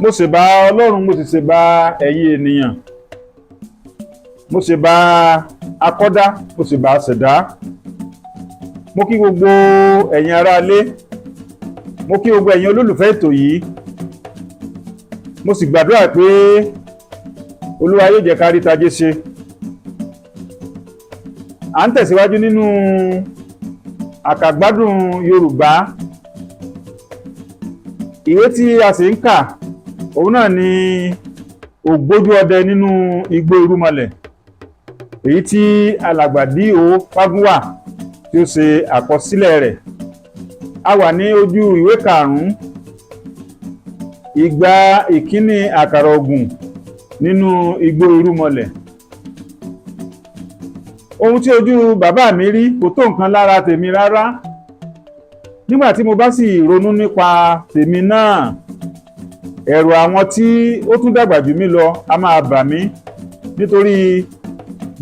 Mo ṣèbà Ọlọ́run, mo sì ṣèbà ẹ̀yin ènìyàn. Mo ṣèbà akọ́dá, mo ṣèbà aṣẹ̀dá. Mo kí gbogbo ẹ̀yin aráalé, mo kí gbogbo ẹ̀yin olólùfẹ́ ètò yìí. Mo sì gbàdúrà pé Olúwa yóò jẹ́ ká rí tajé ṣe. À ń tẹ̀síwájú nínú àkàgbádùn Yorùbá. Ìwé tí a sì ń kà, òun náà ni Ògbójú Ọdẹ Nínú Igbó Irúnmọlẹ̀, èyí tí Alàgbà D.O. Fágúnwà tí ó ṣe àkọsílẹ̀ rẹ̀. A wà ní ojú ìwé karùn-ún, ìgbà ìkíní àkàrà ògùn nínú igbó irúnmọlẹ̀. Ohun tí ojú bàbá mi rí kò tó nǹkan lára tèmi rárá. Nígbà tí mo bá sì ronú nípa tèmi náà, ẹ̀rù àwọn tí ó tún dàgbà jù mí lọ a máa bà mí, nítorí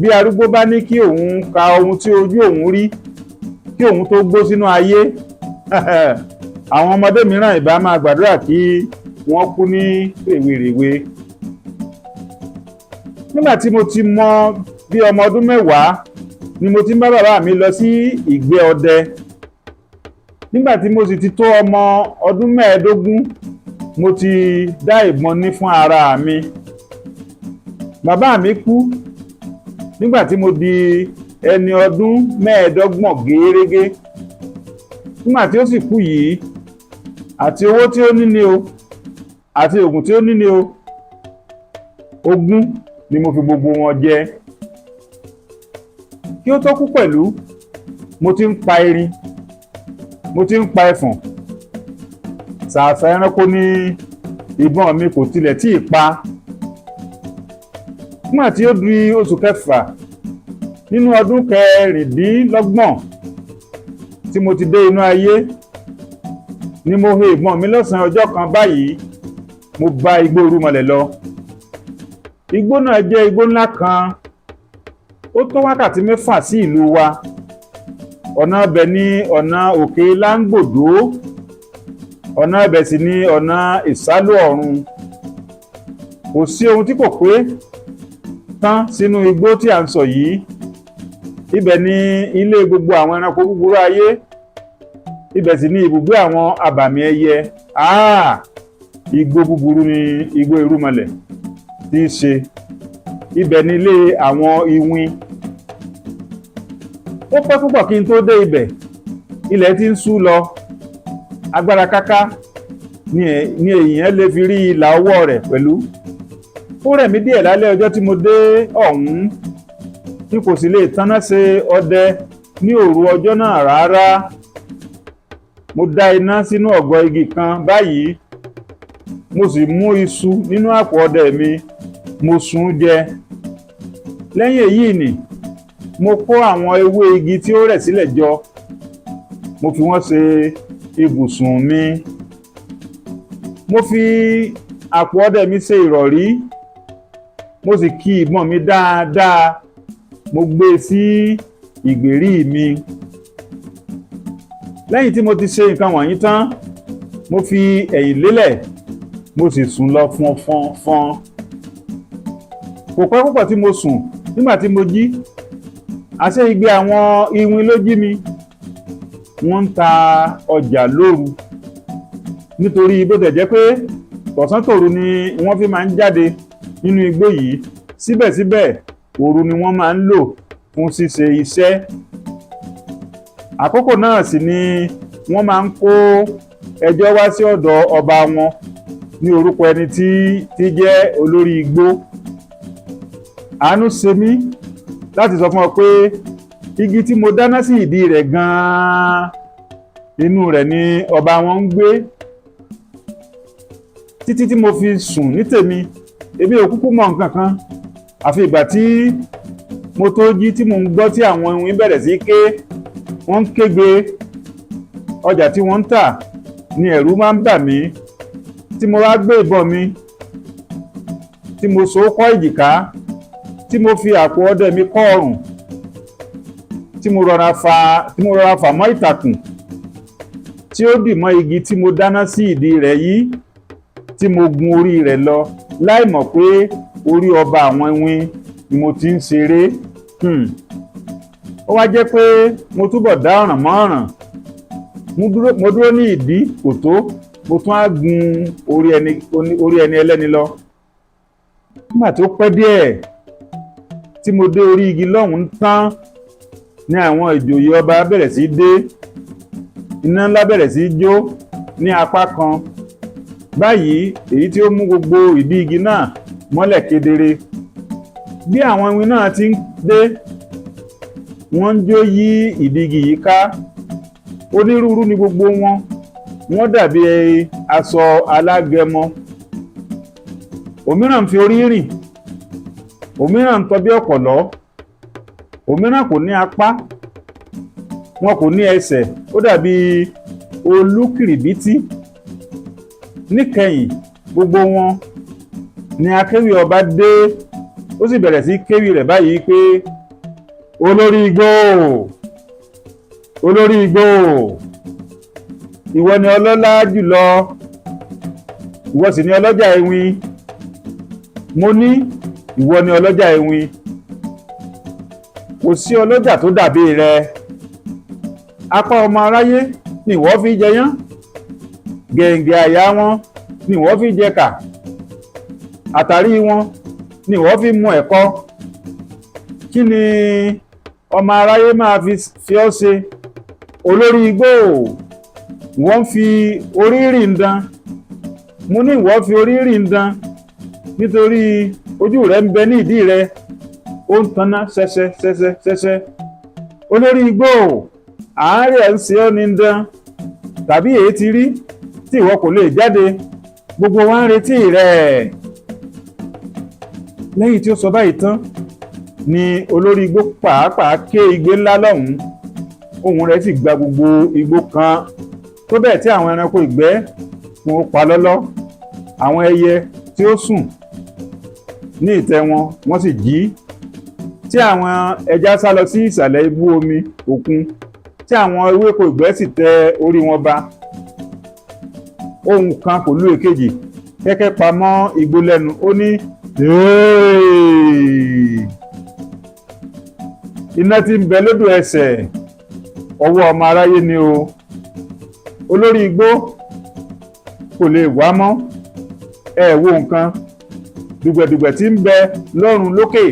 bí arúgbó bá ní kí òun ka ohun tí ojú òun rí kí òun tó gbó sínú ayé, àwọn ọmọdé mìíràn ìbá máa gbàdúrà kí wọ́n kú ní rèwerèwe. Nígbà tí mo ti mọ bí ọmọ ọdún 10 ni mo ti ń bá bàbá mi lọ sí ìgbẹ́ ọdẹ. Nígbà tí mo sì ti tó ọmọ ọdún 15, mo ti dá ìbọn ní fún ara mi. Bàbá mi kú nígbà tí mo di ẹni ọdún 25 gẹ́rẹ́gẹ́. Nígbà tí ó sì kú yìí, àti owó tí ó ní ni o, àti oògùn tí ó ní ni o, ogún ni mo fi gbogbo wọn jẹ. Kí ó tó kú pẹ̀lú, mo ti ń pa erin, mo ti ń pa ẹfọ̀n. Ṣàṣà ẹranko ní ìbọn mi kò tilẹ̀ tí ì pa. Nígbà tí ó di oṣù kẹfà nínú ọdún 26 tí mo ti dé inú ayé ni mo he ìbọn mi lọ́sàn-án ọjọ́ kan báyìí. Mo bá igbó irúnmọlẹ̀ lọ. Igbó náà jẹ́ igbó ńlá kan. Ó tó wákàtí 6 sí ìlú wa. Ọ̀nà ibẹ̀ ní ọ̀nà òkè Láńgbòdo, ọ̀nà ibẹ̀ sì ní ọ̀nà Ìsálú Ọ̀run. Kò sí ohun tí kò pé tán sínú igbó tí à ń sọ yìí. Ibẹ̀ ni ilé gbogbo àwọn ẹranko búburú ayé, ibẹ̀ sì ni ibùgbé àwọn abàmì ẹyẹ. Igbó búburú ni igbó irúnmọlẹ̀ tí í ṣe. Ibẹ̀ ni ilé àwọn iwin. Ó pẹ́ púpọ̀ kí n tó dé ibẹ̀. Ilẹ̀ ti ń ṣú lọ. Agbára káká ni èèyàn lè fi rí ìlà ọwọ́ rẹ̀ pẹ̀lú. Ó rẹ̀ mí díẹ̀ lálẹ́ ọjọ́ tí mo dé ọ̀hún, tí kò sì lè taná ṣe ọdẹ ní òru ọjọ́ náà rárá. Mo dá iná sínú ọ̀gọ́ igi kan báyìí, mo sì mú iṣu nínú àpò ọdẹ mi, mo sun ún jẹ. Lẹ́yìn èyí ni mo kó àwọn ewé igi tí ó rẹ̀ sílẹ̀ jọ, mo fi wọ́n ṣe ibùsùn mi. Mo fi àpò ọdẹ mi ṣe ìrọ̀rí, mo sì ki ìbọn mi dáadáa, mo gbé e sí ìgbèrí mi. Lẹ́yìn tí mo ti ṣe nǹkan wọ̀nyí tán, mo fi ẹ̀yìn lélẹ̀, mo sì sùn lọ fọn fọn fọn. Kò pẹ́ púpọ̀ tí mo sùn. Nígbà tí mo jí, àṣé igbe àwọn iwin ló jí mi. Wọ́n ń ta ọjà lóru, nítorí bó tẹ̀ jẹ́ pé tọ̀sán tòru ni wọ́n fi máa ń jáde nínú igbó yìí, síbẹ̀síbẹ̀ òru ni wọ́n máa ń lò fún ṣíṣe iṣẹ́. Àkókò náà sì ni wọ́n máa ń kó ẹjọ́ wá sí ọ̀dọ̀ ọba wọn ní orúkọ ẹni tí jẹ́ olórí igbó. Àánú ṣe mí láti sọ fún ọ pé igi tí mo dáná sí ìdí rẹ̀ gan-an, inú rẹ̀ ni ọba wọn ń gbé. Títí tí mo fi sùn ní tèmi, èmi ò kúkú mọ nǹkan kan, àfi ìgbà tí mo tó jí tí mo ń gbọ́ tí àwọn iwin bẹ̀rẹ̀ sí ké. Wọ́n ń kégbe ọjà tí wọ́n ń tà ní ẹ̀rù máa ń bà mí. Tí mo wá gbé ìbọn mi, tí mo so kọ́ èjìká, tí mo fi àpò ọdẹ mi kọ́ ọrùn, tí mo rọra fà mọ́ ìtàkùn tí ó dì mọ́ igi tí mo dáná sí ìdí rẹ̀ yìí, tí Tí mo gun orí rẹ̀ lọ láì mọ̀ pé orí ọba àwọn iwin ni mo ti ń ṣeré. Ó wá jẹ́ pé mo túbọ̀ dá ọ̀ràn mọ́ ọ̀ràn. Mo dúró ní ìdí kò tó, mo tún á gun orí ẹni ẹlẹ́ni lọ. Nígbà tó pẹ́ díẹ̀ tí mo dé orí igi lọ́hùn-ún tán ní àwọn ìjòyè ọba bẹ̀rẹ̀ sí dé. Iná ńlá bẹ̀rẹ̀ sí jó ní apá kan báyìí, èyí tí ó mú gbogbo ìdí igi náà mọ́lẹ̀ kedere. Bí àwọn iwin náà ti ń dé, wọ́n ń jó yí ìdí igi yìí ká. Onírúurú ni gbogbo wọn, wọ́n dàbí aṣọ alágẹmọ. Òmíràn ń fi orí rìn, òmíràn ń tọ́ bí ọ̀pọ̀lọ́, òmíràn kò ní apá, wọn kò ní ẹsẹ̀, ó dàbí olúkìrìbítí. Níkẹyìn gbogbo wọn ni akéwì ọba dé. Ó sì bẹ̀rẹ̀ sí kéwì rẹ̀ báyìí pé, "Olórí igbó, olórí igbó, ìwọ ni ọlọ́lá jùlọ, ìwọ sì ni ọlọ́jà iwin. Mo ní ìwọ ni ọlọ́jà iwin, kò sí ọlọ́jà tó dàbí rẹ. Apá ọmọ aráyé ni ìwọ fi jẹyán, gẹ̀ǹgẹ̀ àyà wọn ni ìwọ fi jẹkà, àtàrí wọn ni ìwọ fi mu ẹ̀kọ. Kí ni ọmọ aráyé máa fi ọ́ ṣe? Olórí igbó, ìwọ ń fi orí rìn dán. Mo ní ìwọ fi orí rìn dán, nítorí ojú rẹ ń bẹ ní ìdí rẹ, ó ń taná ṣẹṣẹ ṣẹṣẹ ṣẹṣẹ. Olórí igbó, àárẹ̀ ń ṣe ọ́ ní dán, tàbí èyí ti rí tí ìwọ kò lè jáde? Gbogbo wa ń retí rẹ." Lẹ́yìn tí ó sọ báyìí tán ni olórí igbó pàápàá ké igbe ńlá lọ́hùn-ún. Ohùn rẹ̀ sì gba gbogbo igbó kan, tó bẹ́ẹ̀ tí àwọn ẹranko ìgbẹ́ wọn ó pa lọ́lọ́, àwọn ẹyẹ tí ó sùn ní ìtẹ́ wọn, wọ́n sì jí, tí àwọn ẹja sá lọ sí ìsàlẹ̀ ibú omi òkun, tí àwọn ewéko ìgbẹ́ sì tẹ orí wọn ba. Ohùn kan kò lú èkejì kẹ́kẹ́ pa mọ́ igbó lẹ́nu. Ó ní, "Hey! Iná tí ń bẹ lódò ẹsẹ̀, ọwọ́ ọmọ aráyé ni o. Olórí igbó kò lè wá mọ́. Ẹ wo nǹkan, dùgbẹ̀dùgbẹ̀ tí ń bẹ lọ́run lókè."